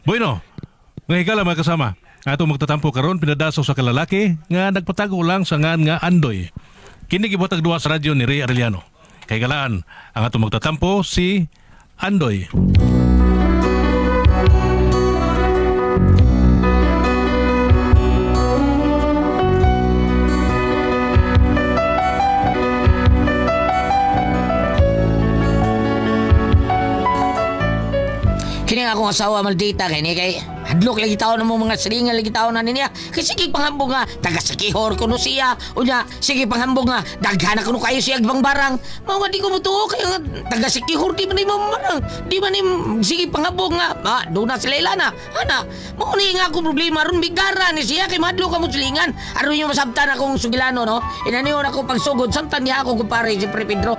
Bueno, mga higala mga kasama, atong magtatampo karon pinadaso sa kalalaki nga nagpatago lang sa ngan nga Andoy. Kini gibuhatag duwa sa radyo ni Ray Arellano. Kay galaan, ang atong magtatampo si Andoy. Kini nga akong asawa maldita kay ni kay hadlok lagi taon mo mga silingan lagi taon na niya. Kay sige panghambog nga taga Sikihor kuno siya. Unya sige panghambog nga daghan na kuno kayo siya bang barang. Mao nga di ko motuo kay nga taga Sikihor di man ni barang. Di man ni sige panghambog nga ma doon na sila ilana. Ana mao ni nga akong problema ron bigara ni siya kay madlok ka mo silingan. Aron yung masabtan akong sugilano no. Inaniyon ako pagsugod samtan niya ako kumpare si Pre Pedro.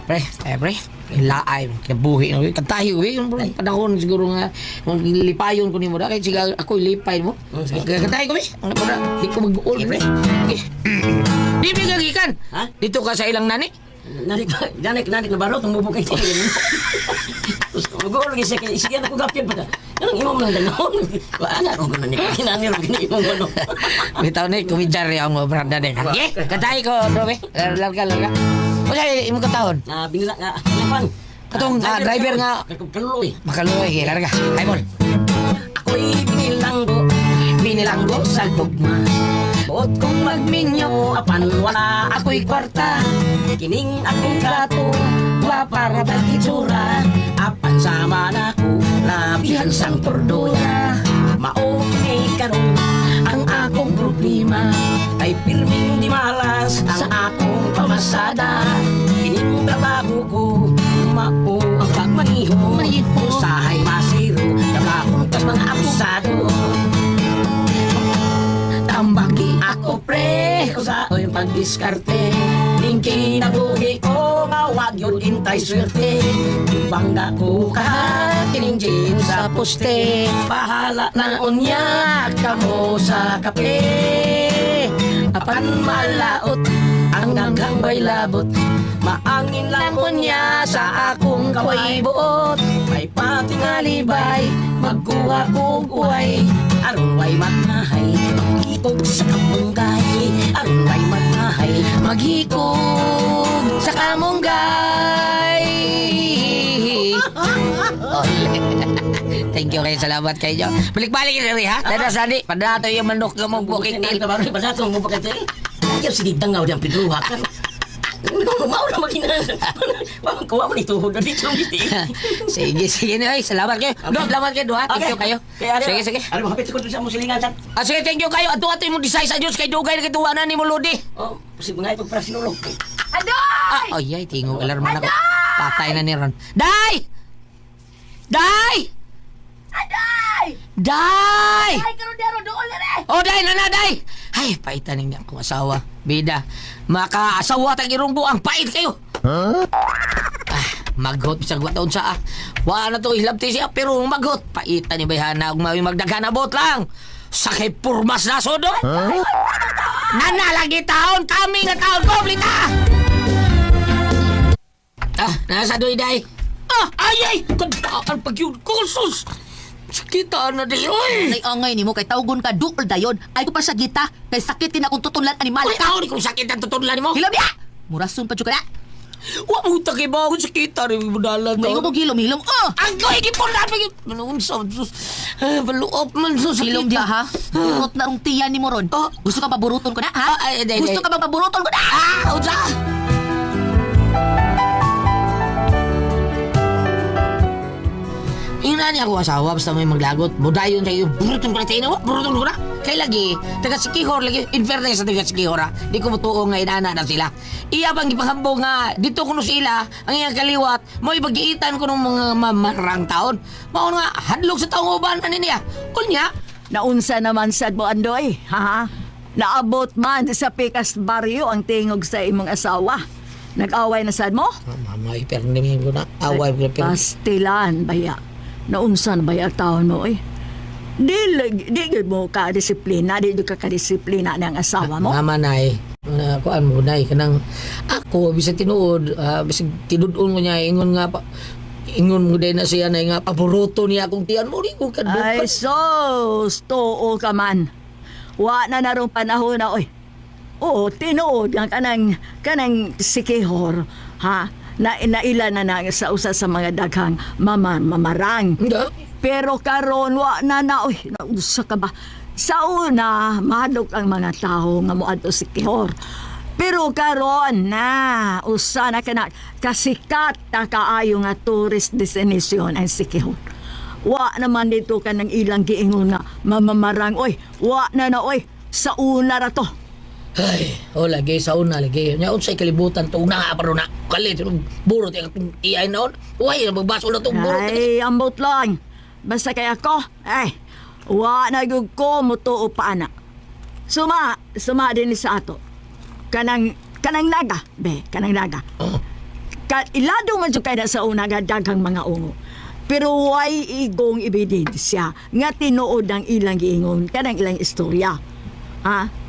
Pre, eh pre, laay, kinabuhi. Kantahi, uwi, yung panahon siguro nga, kung lipayon ko nimo da, kay sige ako lipay mo. Kantahi ko, be. Ang para, di ko mag-uol, pre. Okay. Di ba gagikan? Ha? Dito ka sa ilang nani? Nanik nanik nanik na baro tumubo kay tiyan. Mag-uol lagi siya kay sige na ko gapyan pa. Anong imong lang ganon? Wala ko ganon ni kinani ro gini imong ano. Bitaw ni, kumidyari ang mga branda ni. Okay, kantahi ko, bro, be. Larga, larga. O siya, imong katahon. Na binila nga kanapan. Katong, driver nga. Kaluloy. Makaluoy, eh, larga. Ay, mon. Ako'y binilanggo, binilanggo sa gugma. Buot kong magminyo, apan wala ako'y kwarta. Kining akong kato, wa para pag-itsura. Apan sama na ko, labihan sang tordoya. Mao ni karon ang akong problema. Kay pirming di malas ang akong pamasada. Kining trabaho ko, mao ang pagmaniho. Usahay masiro, trabaho tas mga abusado. Tambaki ako pre Usaoy pagdiskarte Ning kinabuhi ko nga wag yun intay swerte Bangga ko ka kining gym sa poste Bahala na unya kamo sa kape Apan malaot ang daghang bay labot Maangin lang unya sa akong kaway buot May patingalibay magkuha kog uway Aron way magnahay maghikog sa kamunggay Aron way magnahay Maghikog sa kamunggay. Ole. Thank you kayo. Salamat kayo. Balik-balik rin ha. Dada sani. Padato yung manok nga mong bukik Ay, kabaro pa dato mo pagkatil. Ayaw sige dangaw diyang pidruha kan. Mao na magina. Kuha mo ni tuhod na dito ngiti. Sige, sige na. Ay, salamat kayo. Do, salamat kayo. Do, ha. Thank you kayo. Sige, sige. Ano mo hapit ko sa mo silingan sa. Ah, sige, thank you kayo. Ato ato yung desire sa Diyos kay dugay na kituwanan ni mo Lodi. Oh, si mga ipag para sinulog. Ah, ay, ay, tingog alarma na ko. Patay na ni Ron. Day! Day! Aday! Day! Ay, karon dero dool na re! Oh, day, nana, day! Ay, paitan ninyo akong asawa. Bida, makaasawa tag irong buang. Pait kayo! Ah, maghot bisag wa taon sa ah. Wa na to hilabti siya pero maghot. Paitan ni bayhana ug mawi magdaghan abot lang. Sakay purmas na sodo. Nana lagi taon kami nga taon publika. Ah, nasa doy day. Ah, ay ay, kadaan pag yun ko sus. Sakitaan na di oy. Nay angay nimo kay tawgon ka duol dayon. Ay ko pa sa gita kay sakit din akong tutunlan animal Uy, ka. ako ni kung sakit ang tutudlan nimo. Hilom ya. Murason pa jud ka na. Wa mo ta kay bagon sakita rin mo dalan. Maingon ko hilom hilom. Oh! Ang koy gipon na pag unsa sus. Eh, baluop man sus Hilom sakita. ka ha. Burot na rong tiyan nimo ron. Oh. Gusto ka paburuton ko na ha? Ah, ay, ay, ay, Gusto ay. ka bang paburuton ko na? Ah, unsa? Ingnan niya ako asawa basta may maglagot. Mudayon kayo, burutong ko na tayo na, burutong ko na. Kay lagi, taga Sikihor lagi, in fairness sa taga Sikihor ha, di ko mutuo nga inana na sila. Iya bang gipahambog nga, dito kuno sila, ang iyang kaliwat, mo'y bagiitan ko ng mga mamarang taon. Mao nga, hadlok sa taong uban, ano niya? Unya, Naunsa naman sad mo, Andoy, ha? Naabot man sa Pikas Barrio ang tingog sa imong asawa. Nag-away na sad mo? Mama, ipernimin ko na, away ko na Pastilan, baya. Naunsa na baya taon mo, eh. Di, di gyud mo ka disiplina, di gyud ka kadisiplina ng asawa mo. Mama nay, na kuan mo nay kanang ako bisan tinuod, bisag tinud-on ko niya ingon nga pa, Ingon mo din na siya na nga paboruto niya akong tiyan mo. Di ko Ay, kadlukan. sos, tuo ka man. Wa na narong panahon na, oy. Oo, tinuod nga kanang, kanang sikihor, ha? Na, naila na na sa usa sa mga daghang mama, mamarang. Hindi. Pero karon wa na na, oy, nausa ka ba? Sa una, mahadlok ang mga tao nga moadto si Kihor. Pero karon na, usa na kana kasikat na kaayo nga tourist destination ang Sikihor. Wa naman dito ka ng ilang giingon nga mamamarang, oy, wa na na, oy, sa una ra to. Ay, oh lagi sa una lagi. Nya unsay kalibutan to una pa na. Kalit burot ang atong iay noon. Uy, magbaso na tong burot. Ay, ambot lang. Basta kay ako, ay, wa na gyud ko mutuo pa ana. Suma, suma din sa ato. Kanang, kanang naga, be, kanang naga. Oh. Ka, ilado man jud kay na sa una nga daghang mga ungo. Pero way igong ebidensya nga tinuod ang ilang giingon kanang ilang istorya. Ha?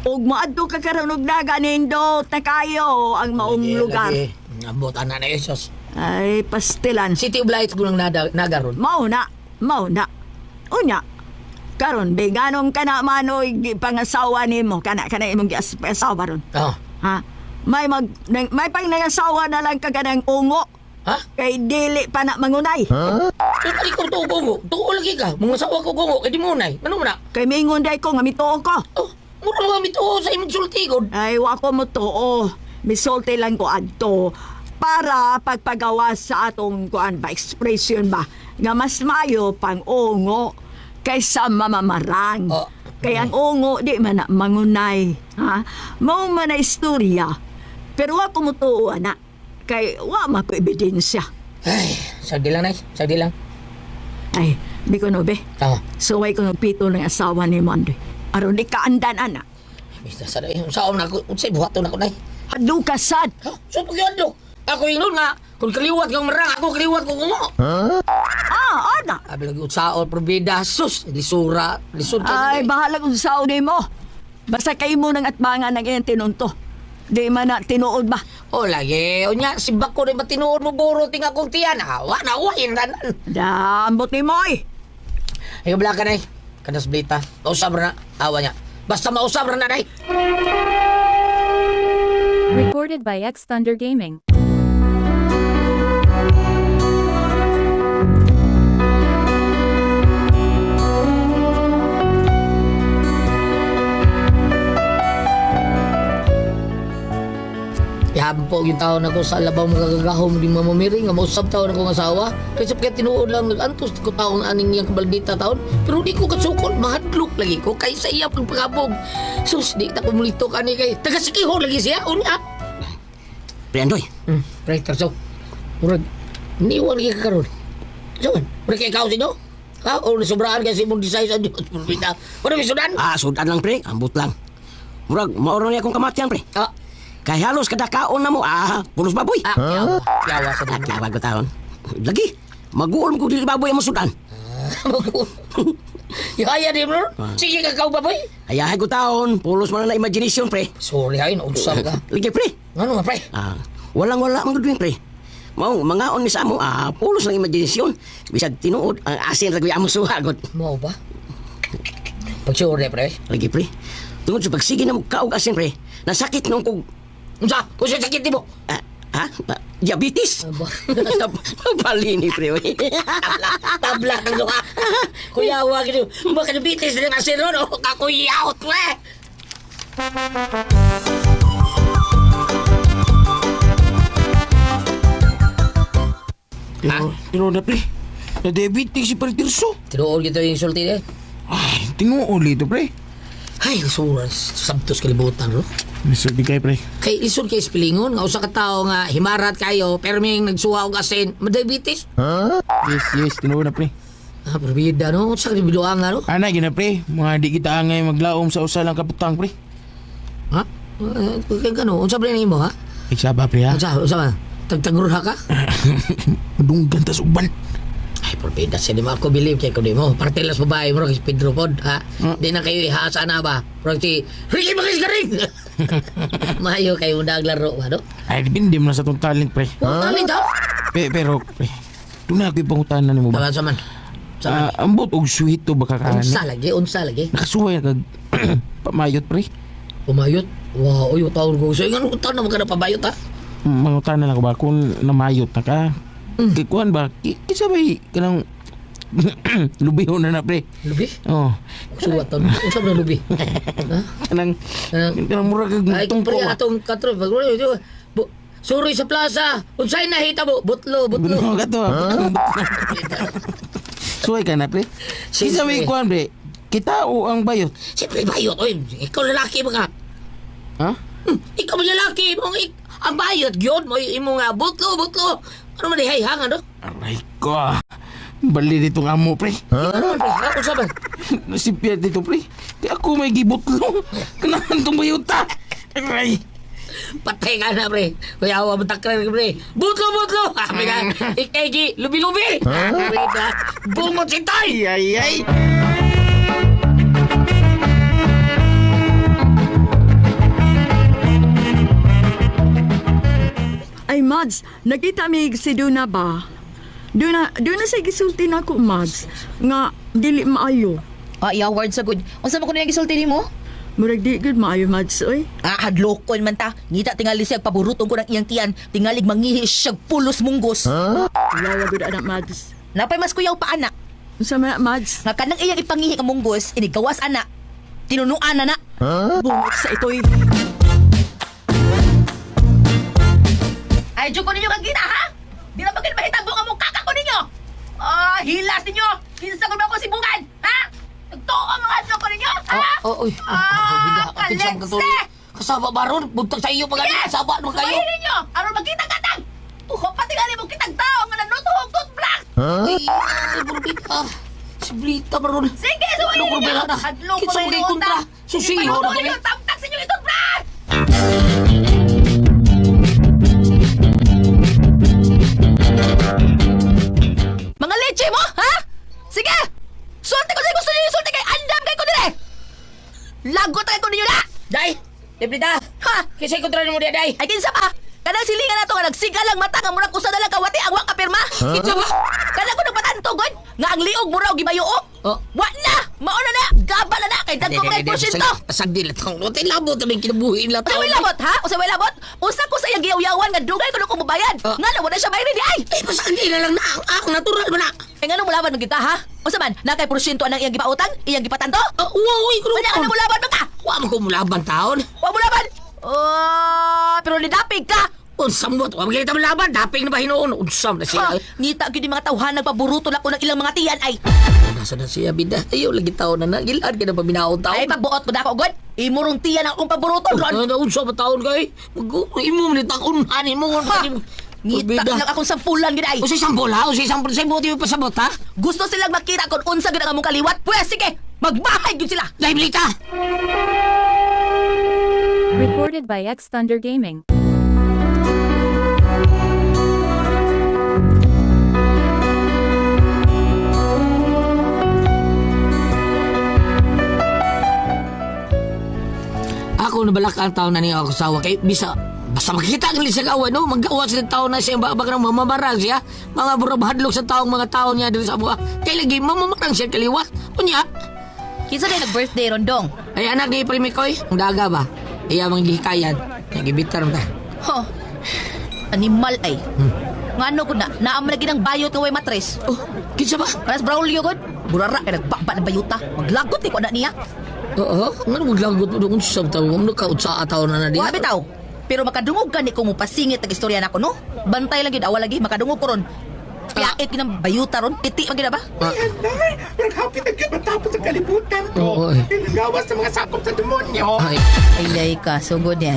Ug moadto ka karon og naga nindot na kayo ang maong Lagi, lugar. lagi. Ambot ana na Jesus. Ay, pastilan. City of Lights kunang nada nagaron. Mao na, mao na. Unya, karon be ganong kana manoy pangasawa nimo kana kana imong giasawa ron. Oh. Ha? May mag nang, may pang nangasawa na lang ka kanang ungo Ha? kay dili pa na mangunay. So kali ko to gungo. Tuo lagi ka. Mga sawa ko gungo kay di mo nay. Ano man na? Kay mingon day ko nga mituo ko. Oh, mura mga mituo sa imong sulti gud. Ay wa ko motuo. Misulti lang ko adto para pagpagawa sa atong kuan ba expression ba nga mas maayo pang ungo kaysa mamamarang. Oh. Kay ang ungo di man na mangunay, ha? Mao man na istorya. Pero wa ko motuo ana. Kay wa man ko ebidensya. Ay, sagdi lang nay, sagdi lang. Ay, di ko no be. Oh. Suway ko ng pito ng asawa ni Monday. Aron di kaandan ana. Bista sa day. Unsaon na ako, unsay buhaton ako nay? Hadlo ka sad. Ha? So pagyadlok. Ako ingon nga, kung kaliwat kang marang, ako kaliwat ko gungo. Ah, ana. Abi lagi utsaon probida sus, lisura, lisod ka. Ay, bahala kung sao mo. Basta kay mo nang atbangan ng iyang tinunto. Di man na tinuod ba? Oh lagi, unya si bako ni tinuod mo buro ting akong tiyan. Awa na wa tanan. Dambot ni Moy. Ay bla ka nay. Kanas blita. Mausab ra na awa niya. Basta mausab ra na nay. Recorded by X Thunder Gaming. Ihabang yung taon ako sa labaw magagagahom di mamamiri nga mausab taon akong asawa. Kaysa pagka tinuod lang nagantos ko taon aning iyang kabaldita taon. Pero di ko katsukol, mahadlok lagi ko kaysa iya pagpangabog. Sus, di ta kumulito kani kay taga sikiho lagi siya unya. Pre Andoy, Pre, tarso. Murag, niwan lagi ka karon. Suman, murag kay ikaw sinyo? Ha? O nasobrahan kasi mong design sa Diyos. Purpita. Wala may sudan? ah, sudan lang pre, ambot lang. Murag, maoro na akong kamatian pre. Ah, Kay halos kada kaon na mo, ah, pulos baboy. ah, kiyawa. Kiyawa sa Ah, dino. kiyawa ko taon. Lagi, maguol ko dili baboy ang sudan. Yaya di mo? Sige ka kau baboy. Ayahay ko taon, pulos man na imagination pre. Sorry ay, nausap ka. Lagi pre. Ano nga pre? Ah, walang wala man gud pre. Mao mangaon ni sa amo, ah, pulos lang imagination. Bisag tinuod, ang asin ra gyud amo suhagot. Mo ba? Pag sure pre. Lagi pre. Tungod sa pagsige na mo kaog asin pre, nasakit nung kog Unsa? Unsa sakit nimo? ah, ha? Ah, diabetes. Aba. Balini pre. oy. Tabla, tabla kang luha. Kuyawa gid. Baka diabetes lang asin ron. Oh, kakuyaw to eh. Pero, pero na pre. Na diabetes si Partirso. Tinuod gito yung insulti eh. Ay, tinguol ito pre. Ay, sura sabtos kalibutan ro. Lisod di kay pre. Kay lisod kay spilingon nga usa ka tawo nga himarat kayo pero may nagsuwa og asin, ma-diabetes. Yes, yes, tinuod na pre. Ah, perbida no. Unsa ka biduang nga no? Ana gina pre, mga di kita angay maglaom sa usa lang kaputang pre. Ha? Eh, Kay gano, unsa ba nimo ha? Ay saba pre ha. Unsa, unsa man? Tagtagurha ka? Madunggan tas uban. Ay, porbida siya. Di mo ako believe kay kundi mo. Partilas babae mo, kay Pedro pod, ha? Hmm. Di na kayo ihaasa na ba? Murag si, Ricky Makis ka rin! Mayo kayo na ang laro, ano? Ay, depende mo na sa tong talent pre. Huh? Talent, ha? Pe, pero pre, Doon na ako'y pangutana nimo ba? Tama sa man. Sa man. Ah, ambot og suhito ba ka Unsa kani? lagi, unsa lagi. Nakasuway kag pamayot pre. Pumayot. Wow, oy, taon ko. So, ingan taon na ka na pabayot ha. Mangutana lang ko ba kung namayot na ka. Kay kuan ba? Kinsa bay kanang lubiho na na pre. Lubi? Oh, Suwat taon. Unsa ba na lubi? Ha? kanang kanang mura kag Ay, tungko pre, ba? atong katro. Suroy sa plaza. Unsay nahita mo? Butlo, butlo. Butlo ka to. Suway ka na pre. Kinsa may Siyempre. kuan pre? Kita o ang bayot? Siyempre, bayot. Oy, ikaw lalaki ba ka? Ha? Ikaw man lalaki. Mong, ang bayot, yun. Mo, imo nga, butlo, butlo. Ano man, hay, hang, ano? Aray ko. Ah. Bali ditong amo pre. Ano man, pre? Ha? Unsa ba? Nasipya dito pre. Di ako may gibutlong. Kanahan tong bayota. Aray. Patay ka na, pre. Kuya, awa mo takrar, pre. Butlo, butlo! Sabi ka, ikegi, lubi-lubi! Huh? Bungot si Tay! Ay ay ay. Ay, Mads, nakita mi si Duna ba? Duna, Duna sa gisulti na ko, Mads, nga dili maayo. Ah, yeah, word sa good. Unsa man kuno yung gisulti nimo? Murag di gud maayo, Mads, oy. Ah, hadlokon man ta. Ngita tingali siya paburutong ko ng iyang tiyan. Tingalig mangihi siya pulos munggos. Lawa gud anak, Mads. Napay mas kuyaw pa anak. Unsa man na, Mads? Nga kanang iyang ipangihi nga munggos, inigawas ana. Tinunuan na na. Bungot sa itoy. Ay, ko ninyo kagita, ha? Di na magin mahitabo nga mong kaka ko ninyo. Ah, hilas ninyo. Kinsa ko ba ako sibugan, ha? Nagtuo mga hadlok ko ninyo, ha? Oh, oy. Ah, kaletse! Kasaba ba ron? Buntag sa iyo pag ano? Yes! Kasaba naman kayo. Sumayin ninyo! Aron magkita katag! Tuho pati nga mo kitag tao nga nanutuhog toothbrush! Ay, ay, burbita. Si Blita ba ron? Sige, sumayin Ano, ninyo! kurbela na? Hadlok ko Kinsa ninyo mo kay kontra? Susiyo na Ipanuto kami. ninyo, tamtak sa inyong toothbrush! Mga leche mo, ha? Sige! Sulti ko sa gusto ninyo, sulti kay andam kay ko dire! Lagot kay ko ninyo na! Day! Day, Blita! Ha? Kisa'y kontra mo diya, Day! Ay kinsa pa? Kanang silingan nato nga nagsiga lang mata nga murag usa na lang kawati ang wa ka pirma. Kinsa ba? Kanang ko nagpatantog gud nga ang liog mura og gibayuok. Oh. Wa na! Mao na na! Gaba na na kay dagko mga porsyento. Pasagdi lang taong. Watay labot kami kinabuhi nila Usa taon. way labot ha? Usa way labot? Usa ko sa iyang giyawyawan nga dugay ko ko mobayad. Ah. Nga na wala siya bayad di ay. Ay, pasagdi na lang na. Ako natural ba na? Ay ngano mulaban man kita ha? Usa man na kay porsyento anang iyang gipautang, iyang gipatanto? Ah, wow, uy, Unya ka na mulaban man ka. Wa man ko mulaban taon. Wa mulaban. Oh, pero nidapig ka. Unsam mo, wa man kita mulaban. Daping na ba hinuon? Unsam na siya. Ha, ngita gyud ni mga tawhan nagpaburuto na ko ng ilang mga tiyan ay. Nasa na siya, bida. Ayaw, lagi taon na na. Gilaan ka na paminaon taon. Ay pagbuot ko dako god. Imurong tiyan ang akong paburuto ron. Ano, unsa ba taon kay? Imo man takon ani mo. Ha! Ngita lang akong sampulan gid ay. Usay sampol ha, usay sampol sa buti mo pasabot ha. Gusto silang makita kung unsa gid ang among kaliwat. Pwes sige, magbahay gyud sila. Dai blita. Recorded by X Thunder Gaming. Ako nabalak ang taon na niya ako sawa kay bisa basta makita ang siya kawa no magawa sa taon na siya babag ng mamamarang siya mga burabahadlok sa taong mga tao niya diri sa buha kay lagi mamamarang siya kaliwat unya. Kinsa day nag-birthday rondong? Ay anak ni Primikoy ang daga ba iya mang gihikayan nagibitar ta. Ho. Animal ay. Ngano gud na naam lagi ng bayot nga way matres. Oh, kinsa ba? Paras Braulio gud. Burara kay nagbaba ng bayuta. Maglagot ni ko na niya. Oo, ngano maglagot mo doon sa tawo mo ka utsa taon na na Wa diha. bitaw. Pero makadungog ka ni kung mupasingit ang istorya nako no. Bantay lang gyud awa lagi makadungog ko ron. Piait gyud ang bayuta ron. Piti man gyud na ba? Anday, pero hapit na gyud matapos ang kalibutan ko. Oo, eh. Gawas sa mga sakop sa demonyo. Ay, Ay ka, sugod niya.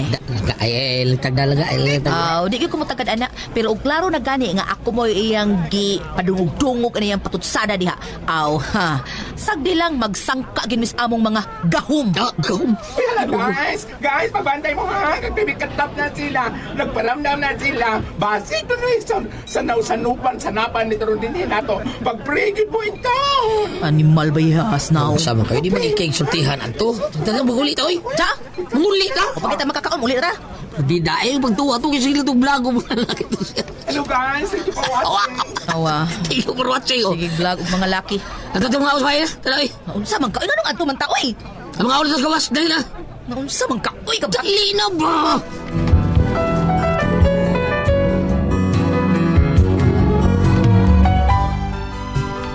ay, ay, tagdalaga, ay, tagdalaga. Aw, di gyud ko mutagad ana, pero og klaro na gani nga ako mo iyang gi padungog-dungog ani iyang patutsada diha. Aw, ha. Sagdi lang magsangka gid mis among mga gahom. Ah, gahom. Kaya guys, guys, pabantay mo ha. Nagpibikatap na sila. Nagparamdam na sila. Base ito na sa, sa nausanupan, sanapan nito rin din nato. Pag-pray mo in town. Animal ba ihas na? Sama kayo, di ba ikay sultihan anto? Tagang maguli ta, oy. Sa? Muli ka. O pagkita makakaon uli ra. Di dae pagtuwa to kasi sila tong vlog mga laki to siya. Hello guys, thank you for watching. Awa. Thank you for watching. Oh. Sige vlog ug mga laki. Ato mga house fire. Tara oy. Naunsa man ka? Ay, nganong adto man ta oy? Ang mga ulit sa gawas, dali na. Naunsa man ka? Oy, kabak. Dali na ba?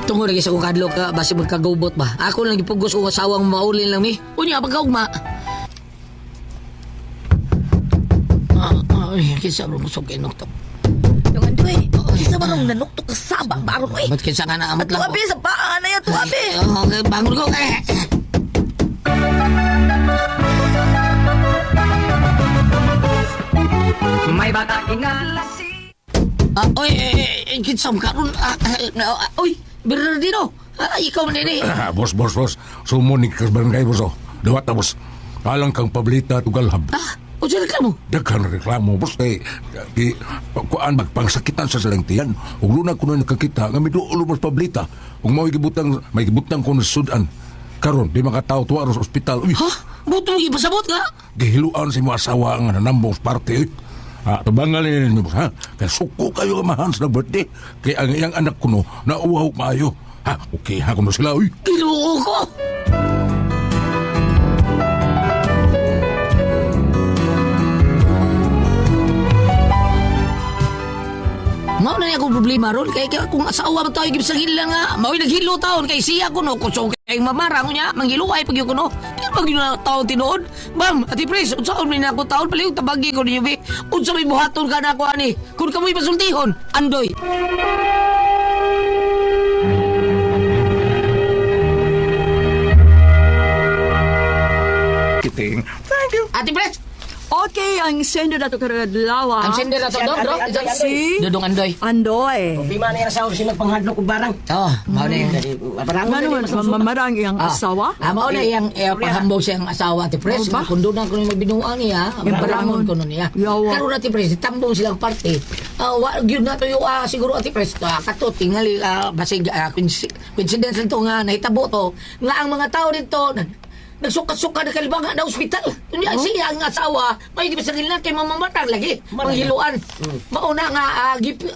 Tungod lagi sa kong kadlok ka, basi magkagubot ba? Ako lang gipugos kong asawang maulin lang mi. Unya, pagkaugma. Ay, kinsa bro, musog kay nuktok. Yung andoy. Kinsa ba nung nanuktok ka saba baron oy? Ba't kinsa ka na amat lang ko? Tuabi sa paa na yan, tuabi. Okay, bangon ko. Eh. May bata Oy, eh, eh, kinsa mo karon? Oy, Bernardino. Ikaw man ini. Boss, boss, boss. Sumunig ka sa barangay, boss. Oh. Dawat na, boss. Alang kang pablita tugalhab. Unsa reklamo? Daghan reklamo, boss. Kay, di, kuan, magpangsakitan sa silang tiyan. Ug luna ko na nakakita, nga miduol boss pablita. Ug mao'y gibutang, may gibutang ko na sudan. Karon, di makatao tuwa ro sa ospital. Uy, Ha? Buto mo gipasabot nga. gihiluan si mga asawa nga nanambong sa parte. Uy. Tubangan ninyo, boss, ha? Kaya suko kayo amahan sa birthday. Kaya ang iyang anak ko no, nauwaw maayo. Ha, okay ha, kuno sila, uy. Ginoo ko. Mao na niya akong problema ron kay kay kung asawa man tayo gibsangin lang nga mao'y naghilo taon kay siya kuno kusog kay mamara ko niya manghiluay pag yun kuno di ba gyud na taon tinuod ma'am ati pres unsaon man ako taon palihog tabagi ko ninyo be unsa may buhaton ka na ako ani kun kamoy pasultihon andoy. Kiting. Thank you. Ate Pres Okay, ang sender na to karong adlaw. ang sender na to dong bro Si Dodong Andoy. Andoy. Bima na yung asawa kasi magpanghadlok og barang. Oh, mao na yung Barang Ngano man mamarang iyang asawa? Mao na iyang panghambog siyang asawa ati Pres. Oh, ba? Kung doon ako ni magbinuang niya, Yung barangon barangon. ko nun niya. Yawa. Karon ati Pres, tambong silang parte. Wa gyud na to yung siguro ati Pres, kato tingali basig coincidence lang to nga nahitabo to nga ang mga tao dito nagsuka-suka na kalibanga na ospital. Unya siya ang asawa, may gibisangil na kay mamamatang lagi, manghiluan. Mauna nga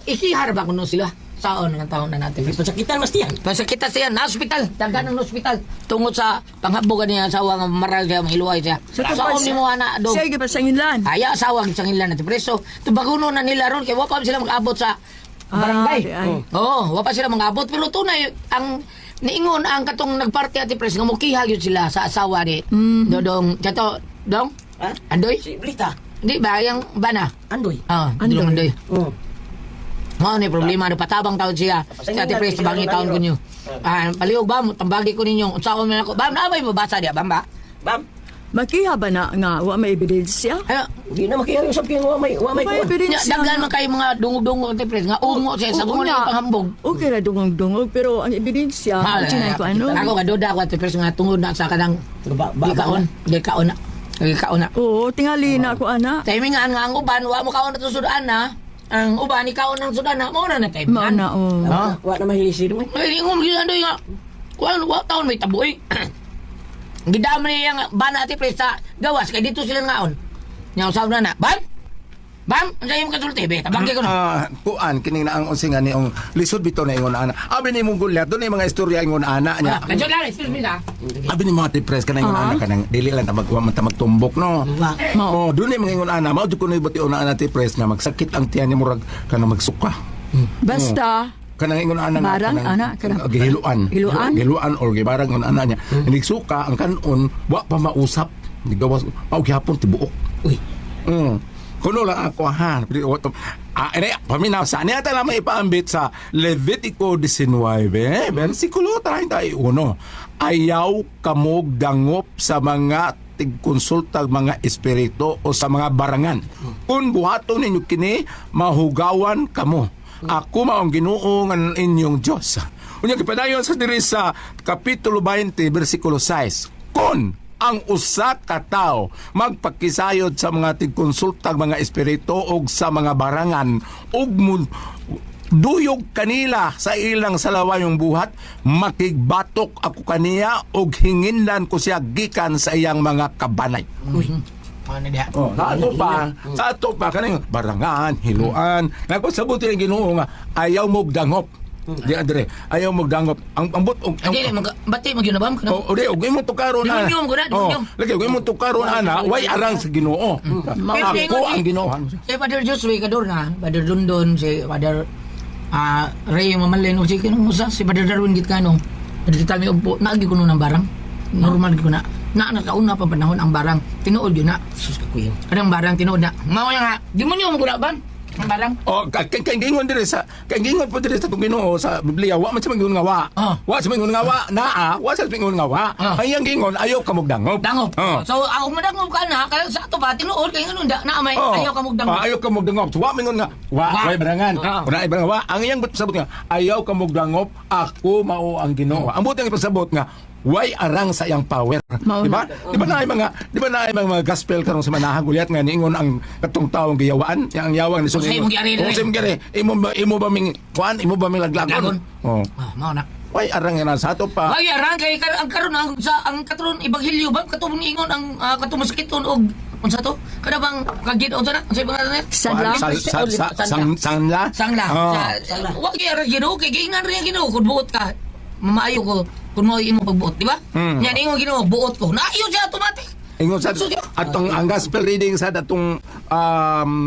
ikihar ba kuno sila? Saon nga taon na natin. Pasakitan mas tiyan. Pasakita siya na ospital, daghan ng ospital tungod sa panghabogan niya asawa nga maral siya manghiluay siya. Sa ni mo ana dong. Siya gipasanginlan. Aya asawa gid sangilan natin preso. Tubaguno na nila ron kay wa pa sila mag-abot sa barangay. Ah, ay. Oo, wa pa sila mag-abot pero tunay ang niingon ang katong nagparte ati pres nga mukiha gyud sila sa asawa ni Dodong kato dong. Ha? Andoy? Si Blita. Di ba yang bana? Andoy. Andoy. Andoy. Andoy. Oh. Mao ni problema no patabang taon siya. Sa ati pres tabangi taon ko niyo. Palihog ba mo tambagi ko ninyo. Unsaon man ako? Bam na may mabasa diya bam ba? Bam. Makiha ba na nga wa may ebidensya? Ayo, Di na makiya yung sabki nga wa may May kuwan. nya ebidensya. daghan man kayo mga dungog-dungog ati pres nga ungo siya sa Oo bungo nga. na panghambog. Okay ra dungog-dungog pero ang ebidensya, Ha, uh, ko ano. Ako nga duda ako ati pres nga tungod na sa kanang Ba ba di kaon, di kaon na. Di kaon na. Oo, tingali na ako ana. Timing nga ang uban wa mo kaon na to sudan na. Ang uban ikaw ng sudan na mo na na timing. Mao na oh. Ha? Wa na mahilisi mo. Ay, ingon gyud andoy nga. Kuan wa taon may taboy. Gidam niya ang bana ati pres sa gawas kay dito sila ngaon. Nya usab na na. Bam? Bam, unsa imong kasulti be? Tabangke ko no. Kuan kining na ang unsi nga ni ang lisod bitaw na ingon ana. Abi ni mong gulyat doon mga istorya ingon ana niya. Medyo lang, excuse me na. Abi ni mga tipres kanang ingon ana kanang dili lang ta mag wa man ta magtumbok no. Mao. Oh, doon mga ingon ana mao jud kuno buti una ana tipres nga magsakit ang tiyan niya murag kanang magsuka. Basta Kanang ingon ana nga Barang, ana, kanang- gihiluan. Hiluan? Gihiluan or gibarang ingon ana niya. Nigsuka ang kanon wa pa mausap. Nigawas mao gihapon tibuok. Uy. Kuno lang ako ha. Ene, paminaw sa niya ta lamang ipaambit sa Levitico 19, versikulo 31. Ayaw kamog dangop sa mga tigkonsultag mga espiritu o sa mga barangan. Kung buhaton ninyo kini, mahugawan kamo. Ako maong Ginoo nga inyong Dios. Unya gipadayon sa diri sa kapitulo 20 bersikulo 6. Kung ang usa ka tawo magpakisayod sa mga tigkonsultag mga espiritu og sa mga barangan ug duyog kanila sa ilang salawayong buhat makigbatok ako kaniya og hinginlan ko siya gikan sa iyang mga kabanay. Uy. Ano diha? Oh, sa ato pa kaning barangan, hiluan. Nagpasabot ang Ginoo nga ayaw mo dangop. Di andre, ayaw mo dangop. Ang but ang, Dili mag bati magyud na ba? Oh, odi, og imong tukaron ana. Demonyo mo guna, demonyo. Oh, lagi og imong tukaron ana, way arang sa Ginoo. Pero Ako ang Ginoo. Si Father Joshua Kadorna, Father Dundon, si Father Ray Mamalin, o si kanong usa, si Father Darwin Gitkano. Father Tami Ugpo, naagi ko nun ang barang. Normal ko na. Na nakauna pa panahon ang barang. Tinuod yun na. Sus ka kuya. Anong barang tinuod na. Mao nga, demonyo mo guna ba? Ang barang. Oh, kay kay gingon dire sa kay gingon po dire sa itong Ginoo sa Biblia, wa man siya mangingon nga wa. Oh. Wa siya mangingon nga wa, naa, wa siya mangingon nga wa. Oh. Ay ang gingon ayaw ka magdangop. Dangop. Oh. So, ako madangop ka na, kaya sa ato ba, tinuod, kaya ganun, da, na may, Oh. ayaw ka mugdangop. Ah, ayaw ka magdangop. So, wa mingon nga wa, Wa. way barangan. Oo. Una ay barangan wa. Ang iyang pasabot nga ayaw ka magdangop, ako mao ang Ginoo. Ang buti ang ipasabot nga way arang sa iyang power. Mao Di ba? Di ba na ay mga gospel karon sa manahang gulyat nga niingon ang katong taong giyawaan, yang ang yawang ni Unsay imong giari Unsay imong giari? Imo ba ming kuan, imo ba ming laglagon? Laglagon. Oh. Ah, mao na. Way arang yan sa ato pa. Wag arang kay ang karon ang sa ang katron ebanghelyo ba katong ingon ang katong masakiton og unsa to? Kada bang kagid unsa na? Unsay pangalan niya? Sanla? Sangla? Sangla. Oh. Sa, wag arang Ginoo kay giingnan rin ang Ginoo kun buot ka. Mamaayo ko kun mao imo pagbuot, di ba? Yan ingon Ginoo buot ko. Naayo siya automatic. Ingon sa atong ang gospel reading sa datong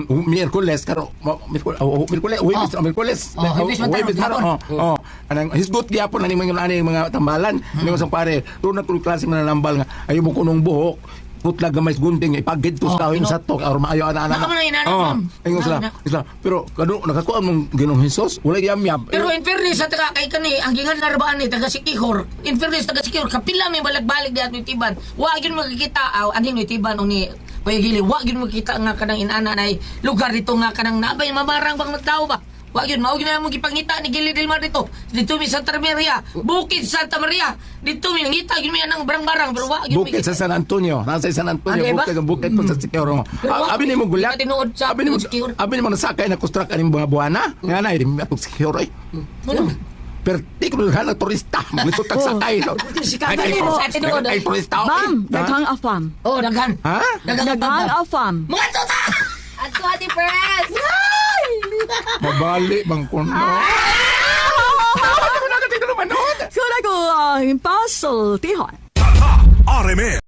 Miyerkules karo Miyerkules, oh, Miyerkules, Huwebes, Oh. oh, Miyerkules. Oh, Huwebes man Huwebes taron, karon. Oh, oh. Anang hisgot gyapon ani mga ani mga tambalan. Ingon sa pare, doon na kuno klase mananambal nga ayo mo kunong buhok putlag gamay gunting ipagid to Oh, sa kahoy Ginoo. sa tok or maayo ana ana. Naka man ang inana, Oh, ma'am. ingon sila. Naka na. Sila, pero kano nakakuha mong Ginoong Hesus, wala yam-yam. Pero in fairness sa taga kay kani ang gingan narbaan ni taga Sikihor, in fairness taga Sikihor kapila may balik-balik diha at tiban. Wa gyud makikita aw anhi ni tiban o ni Kuya Gili, wa gyud makita nga kanang inana nay lugar dito nga kanang nabay mamarang bang tao ba. Wa gyud mao gyud na mo gipangita ni Gili del Mar dito. Dito mi Santa Maria, Bukid Santa Maria. Dito mi nangita gyud mi anang barang-barang pero wa gyud Bukid sa San Antonio. Nasa San Antonio, Ano ba? bukid ang bukid po sa Sikihor. Pero Abi nimo gulat. di ba tinuod sa Abi nimo Sikihor? abi nimo nasakay na construct aning mga buwana. Nga na di atong Sikihor ay. Ano? Perti kuno na turista. Maglisod tag sakay. Ay, ay, mo. Sa tinuod, ay, turista. oy. Bam, Ha? daghang afam. Oh, daghan. Ha? Daghang Daghang afam. Mga tuta! Ato, Ate Pres! Mabali bang kuno. Sura ko ang pasultihan. RMN.